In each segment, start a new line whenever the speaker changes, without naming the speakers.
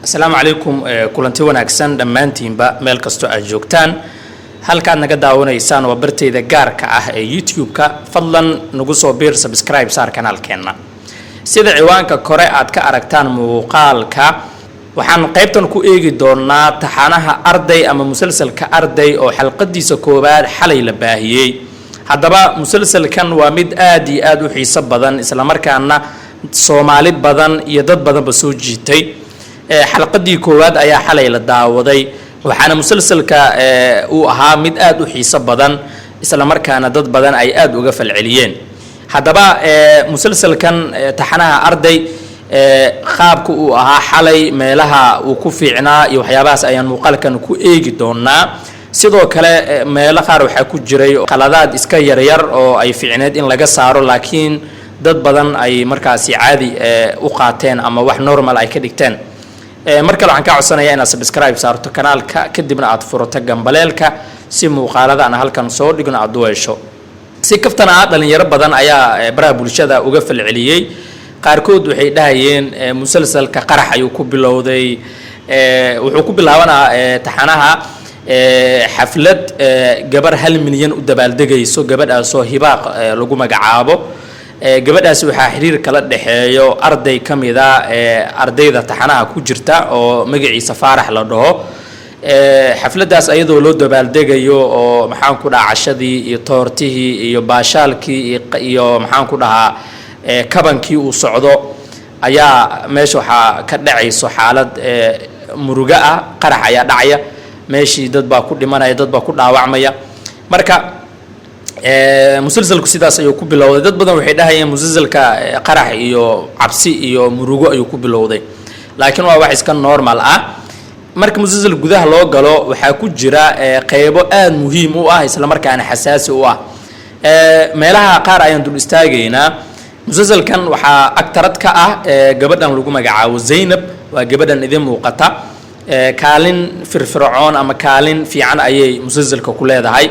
Asalaamu calaykum, kulanti wanaagsan dhammaantiinba meel kastoo aad joogtaan. Halkaad naga daawanaysaan waa barteyda gaarka ah ee YouTube-ka. Fadlan nagu soo biir, subscribe saar kanaalkeenna. Sida ciwaanka kore aad ka aragtaan muuqaalka, waxaan qaybtan ku eegi doonaa taxanaha Arday ama musalsalka Arday oo xalqadiisa koowaad xalay la baahiyey. Haddaba musalsalkan waa mid aad iyo aad u xiiso badan, islamarkaana Soomaali badan iyo dad badanba soo jiitay. Xalqadii koowaad ayaa xalay la daawaday, waxaana musalsalka uu ahaa mid aad u xiiso badan, islamarkaana dad badan ay aad uga falceliyeen. Haddaba musalsalkan taxanaha Arday, qaabka uu ahaa xalay, meelaha uu ku fiicnaa iyo waxyaabahaas ayaan muuqaalkan ku eegi doonaa. Sidoo kale meelo qaar waxaa ku jiray qaladaad iska yaryar oo ay fiicneed in laga saaro, laakiin dad badan ay markaasi caadi u qaateen ama wax normal ay ka dhigteen. Mar kale waxaan kaa codsanayaa inaad subscribe saarto kanaalka, kadibna aad furato gambaleelka si muuqaalada aan halkan soo dhigno aad u hesho. Si kaftana ah, dhalinyaro badan ayaa baraha bulshada uga falceliyey. Qaarkood waxay dhahayeen musalsalka qarax ayuu ku bilowday. Wuxuu ku bilaabanaa taxanaha xaflad gabar 1 milyan u dabaaldegayso, gabadhaasoo Hibaaq lagu magacaabo. Gabadhaasi waxaa xiriir kala dhexeeyo arday ka mida ardayda taxanaha ku jirta oo magaciisa Faarax la dhaho. Xafladdaas ayadoo loo dabaaldegayo oo, maxaan ku dhahaa, cashadii iyo toortihii iyo baashaalkii iyo, maxaan ku dhahaa, kabankii uu socdo ayaa meesha waxaa ka dhacayso xaalad murugo ah. Qarax ayaa dhacaya meeshii, dad baa ku dhimanaya, dad baa ku dhaawacmaya. Marka musalsalku sidaas ayuu ku bilowday. Dad badan waxay dhahayeen musalsalka qarax iyo cabsi iyo murugo ayuu ku bilowday, laakiin waa wax iska normal ah. Marka musalsal gudaha loo galo, waxaa ku jira qeybo aada muhiim u ah, islamarkaana xasaasi u ah. Meelaha qaar ayaan dul istaagaynaa. Musalsalkan waxaa actorad ka ah gabadhan lagu magacaabo Zaynab. Waa gabadhan idin muuqata. Kaalin firfircoon ama kaalin fiican ayay musalsalka ku leedahay,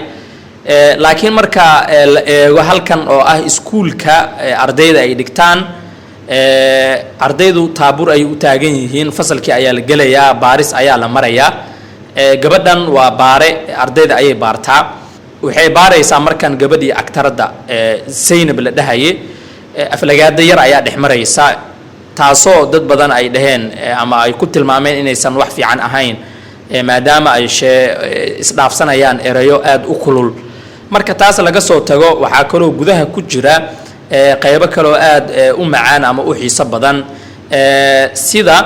laakiin marka la eego halkan oo ah iskuulka ardayda ay dhigtaan, ardaydu taabur ayay u taagan yihiin, fasalkii ayaa la gelayaa, baaris ayaa la marayaa. Gabadhan waa baare, ardayda ayay baartaa. Waxay baaraysaa markan gabadhii actoradda Zaynab la dhahaye. Aflagaado yar ayaa dhex maraysa, taasoo dad badan ay dhaheen ama ay ku tilmaameen inaysan wax fiican ahayn, maadaama ay shee isdhaafsanayaan erayo aada u kulul. Marka taas laga soo tago, waxaa kaloo gudaha ku jira qeybo kaloo aada u macaan ama u xiiso badan, sida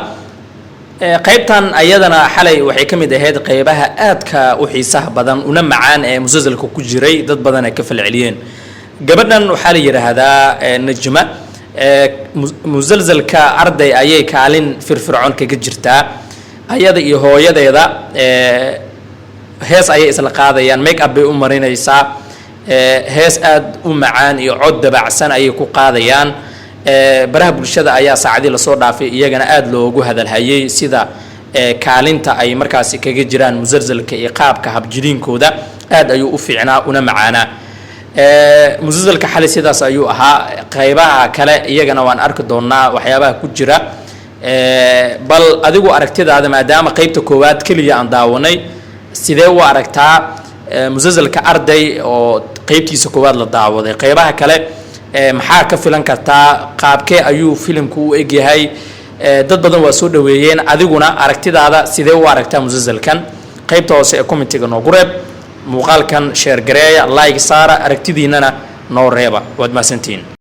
qaybtan ayadana xalay waxay ka mid ahayd qeybaha aadka u xiisaha badan una macaan ee musalsalka ku jiray, dad badan ay ka falceliyeen. Gabadhan waxaa la yidhaahdaa Najma. Musalsalka Arday ayay kaalin firfircoon kaga jirtaa. Ayada iyo hooyadeeda hees ayay isla qaadayaan, make up bay u marinaysaa, hees aada u macaan iyo cod dabacsan ayay ku qaadayaan. Baraha bulshada ayaa saacadii lasoo dhaafay iyagana aada loogu hadalhayay sida kaalinta ay markaasi kaga jiraan musalsalka iyo qaabka habjiliinkooda aad ayuu u fiicnaa una macaanaa. Musalsalka xali sidaas ayuu ahaa. Qaybaha kale iyagana waan arki doonaa waxyaabaha ku jira. Bal adigu aragtidaada, maadaama qeybta koowaad keliya aan daawanay, sidee u aragtaa musalsalka Arday oo qeybtiisa koowaad la daawaday? Qeybaha kale maxaa ka filan kartaa? Qaabkee ayuu filimku u egyahay? Dad badan waa soo dhaweeyeen. Adiguna aragtidaada sidee u aragtaa musalsalkan? Qaybta hoose ee commentiga noogu reeb. Muuqaalkan share gareeya, like saara, aragtidiinana noo reeba. Waad mahadsantihiin.